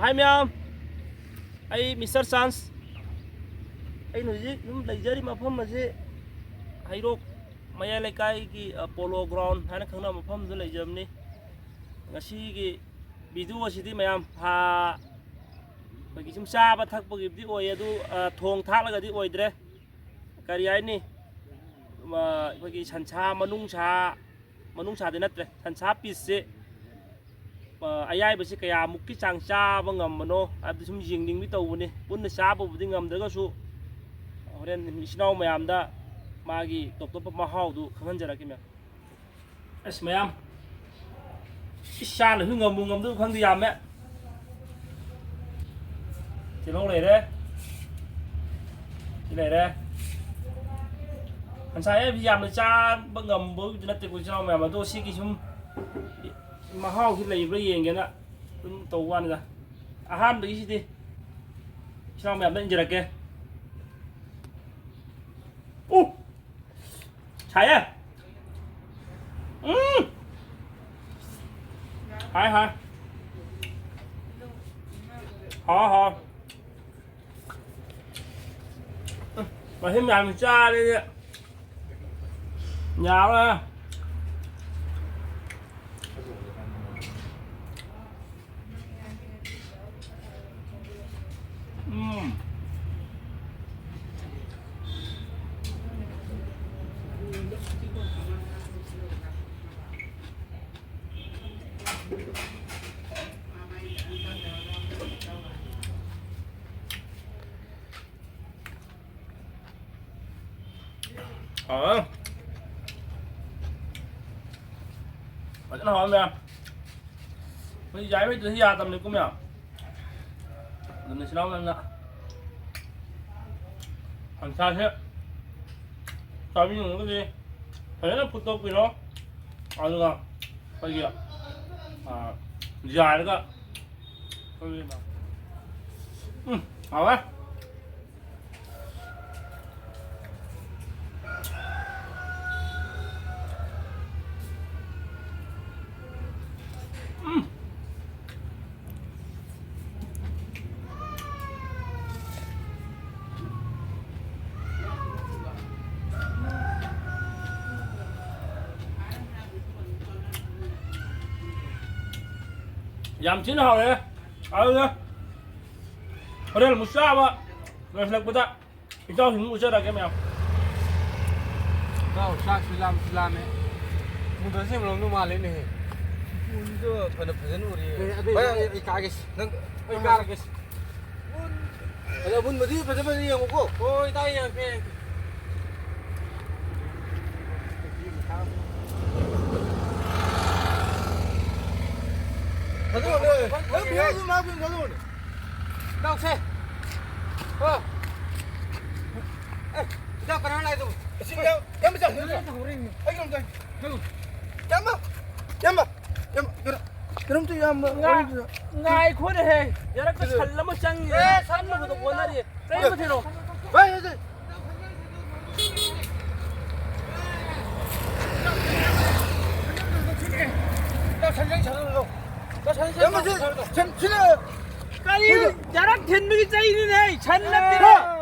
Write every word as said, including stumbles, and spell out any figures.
ꯍꯥꯏ ꯃꯌꯥꯝ, ꯑꯩ mister chance. ꯑꯩꯅ ꯍꯧꯖꯤꯛ ꯑꯗꯨꯝ ꯂꯩꯖꯔꯤ ꯃꯐꯝ ꯑꯁꯤ ꯍꯩꯔꯣꯛ ꯃꯌꯥꯏ ꯂꯩꯀꯥꯏꯒꯤ, ꯑ, ꯄꯣꯂꯣ ꯒ꯭ꯔꯥꯎꯟ ꯍꯥꯏꯅ ꯈꯪꯅꯕ ꯃꯐꯝꯗ ꯂꯩꯖꯕꯅꯤ꯫ ꯉꯁꯤꯒꯤ ꯚꯤꯗꯤꯑꯣ ꯑꯁꯤꯗꯤ ꯃꯌꯥꯝ, ꯑ, ꯑꯩꯈꯣꯏꯒꯤ ꯁꯨꯝ ꯆꯥꯕ ꯊꯛꯄꯒꯤꯕꯨꯗꯤ ꯑꯣꯏ, ꯑꯗꯨ, ꯑ, ꯊꯣꯡ ꯊꯥꯛꯂꯒꯗꯤ ꯑꯣꯏꯗ꯭ꯔꯦ꯫ ꯀꯔꯤ ꯍꯥꯏꯅꯤ? ꯑ, ꯑꯩꯈꯣꯏꯒꯤ ꯁꯟꯁꯥ, ꯃꯅꯨꯡꯁꯥ, ꯃꯅꯨꯡꯁꯥꯗꯤ ꯅꯠꯇ꯭ꯔꯦ, ꯁꯟꯁꯥ ꯄꯤꯁꯁꯦ, ꯑ, ꯑꯌꯥꯏꯕꯁꯤ ꯀꯌꯥꯃꯨꯛꯀꯤ ꯆꯥꯡ ꯆꯥꯕ ꯉꯝꯕꯅꯣ ꯍꯥꯏꯕꯗꯨ ꯁꯨꯝ ꯌꯦꯡꯅꯤꯡꯕꯤ ꯇꯧꯕꯅꯤ꯫ ꯄꯨꯟꯅ ꯆꯥꯕꯕꯨꯗꯤ ꯉꯝꯗ꯭ꯔꯒꯁꯨ ꯍꯣꯔꯦꯟ ꯏꯆꯤꯟ ꯏꯅꯥꯎ ꯃꯌꯥꯝꯗ ꯃꯥꯒꯤ ꯇꯣꯞ ꯇꯣꯞꯄ ꯃꯍꯥꯎꯗꯨ ꯈꯪꯍꯟꯖꯔꯛꯀꯦ ꯃꯌꯥꯝ꯫ ꯑꯁ ꯃꯌꯥꯝ, ꯏꯁꯥꯅꯁꯨ ꯉꯝꯕꯨ ꯉꯝꯗꯕ ꯈꯪꯗꯦ, ꯌꯥꯝꯃꯦ꯫ ꯇꯤꯜꯍꯧ ꯂꯩꯔꯦ꯫ ꯁꯤ ꯂꯩꯔꯦ꯫ ꯉꯁꯥꯏ ꯍꯥꯏꯕꯗꯤ ꯌꯥꯝꯅ ꯆꯥꯕ ꯉꯝꯕꯕꯨꯗꯤ ꯅꯠꯇꯦꯀꯣ, ꯏꯆꯤꯟ ꯏꯅꯥꯎ ꯃꯌꯥꯝ꯫ ꯑꯗꯣ ꯁꯤꯒꯤ ꯁꯨꯝ ꯃꯍꯥꯎꯁꯤ ꯂꯩꯕ꯭ꯔꯥ ꯌꯦꯡꯒꯦꯅ ꯑꯗꯨꯝ ꯇꯧꯕ ꯋꯥꯅꯤꯗ꯫ ꯑꯍꯥꯟꯕꯒꯤꯁꯤꯗꯤ ꯏꯆꯤꯟ ꯏꯅꯥꯎ ꯃꯌꯥꯝꯗ ꯏꯟꯖꯔꯛꯀꯦ꯫ ꯎ! ꯁꯥꯏꯌꯦ꯫ ꯎꯝ! ꯍꯥꯏ, ꯍꯥꯏ꯫ ꯍꯥꯎ, ꯍꯥꯎ꯫ ꯎꯝ, ꯃꯁꯤ ꯃꯌꯥꯝ ꯆꯥꯔꯗꯤ ꯌꯥꯔꯣꯏ꯫ ꯎꯝ꯫ ꯍꯥꯎꯋꯦ꯫ ꯐꯖꯅ ꯍꯥꯎꯋꯦ ꯃꯌꯥꯝ꯫ ꯃꯣꯏ ꯌꯥꯏꯃꯩꯗꯨꯗꯤ ꯌꯥꯗꯕꯅꯤꯀꯣ ꯃꯌꯥꯝ꯫ ꯑꯗꯨꯅ ꯏꯆꯤꯟ ꯏꯅꯥꯎ ꯃꯌꯥꯝꯅ ꯁꯟꯁꯥꯁꯦ ꯆꯥꯕꯤꯅꯤꯡꯉꯒꯗꯤ ꯐꯖꯅ ꯐꯨꯠꯇꯣꯛꯄꯤꯔꯣ꯫ ꯑꯗꯨꯒ ꯑꯩꯈꯣꯏꯒꯤ, ꯑ, ꯌꯥꯏꯔꯒ, ꯎꯝ, ꯍꯥꯎꯋꯦ꯫ ꯎꯝ꯫ ꯌꯥꯝ ꯊꯤꯅ ꯍꯥꯎꯔꯦ꯫ ꯑꯗꯨꯅ ꯍꯣꯔꯦꯟ ꯑꯃꯨꯛ ꯆꯥꯕ ꯂꯣꯏꯁꯤꯜꯂꯛꯄꯗ ꯏꯇꯥꯎꯁꯤꯡ ꯑꯃꯨꯛ ꯎꯠꯆꯔꯛꯑꯒꯦ ꯃꯌꯥꯝ꯫ ꯏꯇꯥꯎ, ꯆꯥꯛꯁꯨ ꯂꯥꯝꯁꯨ ꯂꯥꯝꯃꯦ꯫ ꯃꯨꯟꯗꯣꯟꯁꯦ ꯌꯥꯝ ꯂꯧꯗꯧ ꯃꯥꯜꯂꯦꯅꯦꯍꯦ꯫ ꯃꯨꯟꯗꯣ ꯐꯅ ꯐꯖꯅ ꯎꯔꯤꯌꯦ꯫ ꯑꯦ, ꯑꯗꯨ ꯚꯥꯏ, ꯑꯩ, ꯑꯩ ꯀꯥꯒꯦ꯫ ꯅꯪ ꯑꯩ ꯀꯥꯔꯒꯦ꯫ ꯑꯗꯣ ꯑꯃꯨꯟꯕꯗꯤ ꯐꯖ ꯐꯖꯅ ꯌꯦꯡꯉꯨꯀꯣ꯫ ꯍꯣꯏ, ꯏꯇꯥꯎ, ꯌꯦꯡꯉꯛꯀꯦ, ꯌꯦꯡꯉꯛꯀꯦ꯫ ꯊꯥꯗꯣꯛꯑꯣꯅꯦ꯫ ꯅꯪ ꯄꯤꯔꯛꯑꯣ, ꯑꯗꯨꯝ ꯂꯥꯛꯄ ꯑꯗꯨꯝ ꯊꯥꯗꯣꯛꯑꯣꯅꯦ꯫ ꯏꯇꯥꯎꯁꯦ꯫ ꯍꯣ꯫ ꯑꯦ, ꯏꯇꯥꯎ ꯀꯅꯥ ꯂꯥꯛꯏꯗꯨꯕꯨ? ꯑꯁꯤ ꯏꯇꯥꯎ, ꯏꯌꯥꯝꯕ ꯆꯪꯉꯛꯑꯣ, ꯏꯌꯥꯝꯕ ꯆꯪꯉꯛꯑꯣ꯫ ꯑꯩ ꯀꯩꯅꯣꯝꯇ ꯍꯥꯏꯒꯦ꯫ ꯏꯌꯥꯝꯕ, ꯏꯌꯥꯝꯕ, ꯏꯌꯥꯝꯕ, ꯀꯩꯅꯣ-, ꯀꯩꯅꯣꯝꯇ ꯏꯌꯥꯝꯕ ꯉꯥ-, ꯋꯥꯔꯤꯗꯨꯗ꯫ ꯉꯥꯏꯈꯣꯅꯦꯍꯦ, ꯌꯥꯔꯛꯇ ꯁꯜ ꯑꯃ ꯆꯪꯉꯤ꯫ ꯑꯦ, ꯁꯜ ꯑꯃꯗꯣ ꯀꯣꯟꯅꯔꯤ꯫ ꯀꯔꯤꯝꯇ ꯊꯤꯔꯛꯑꯣ꯫ ꯚꯥꯏ, ꯚꯥꯏ, ꯚꯥꯏ꯫ ꯏꯌꯥꯝꯕ, ꯁꯤ, ꯁꯟ, ꯁꯤꯅ ꯀꯔꯤ ꯌꯥꯔꯛ ꯊꯤꯟꯕꯒꯤ ꯆꯩꯅꯤꯅꯦ, ꯁꯟ ꯅꯠꯇꯦꯅꯦ꯫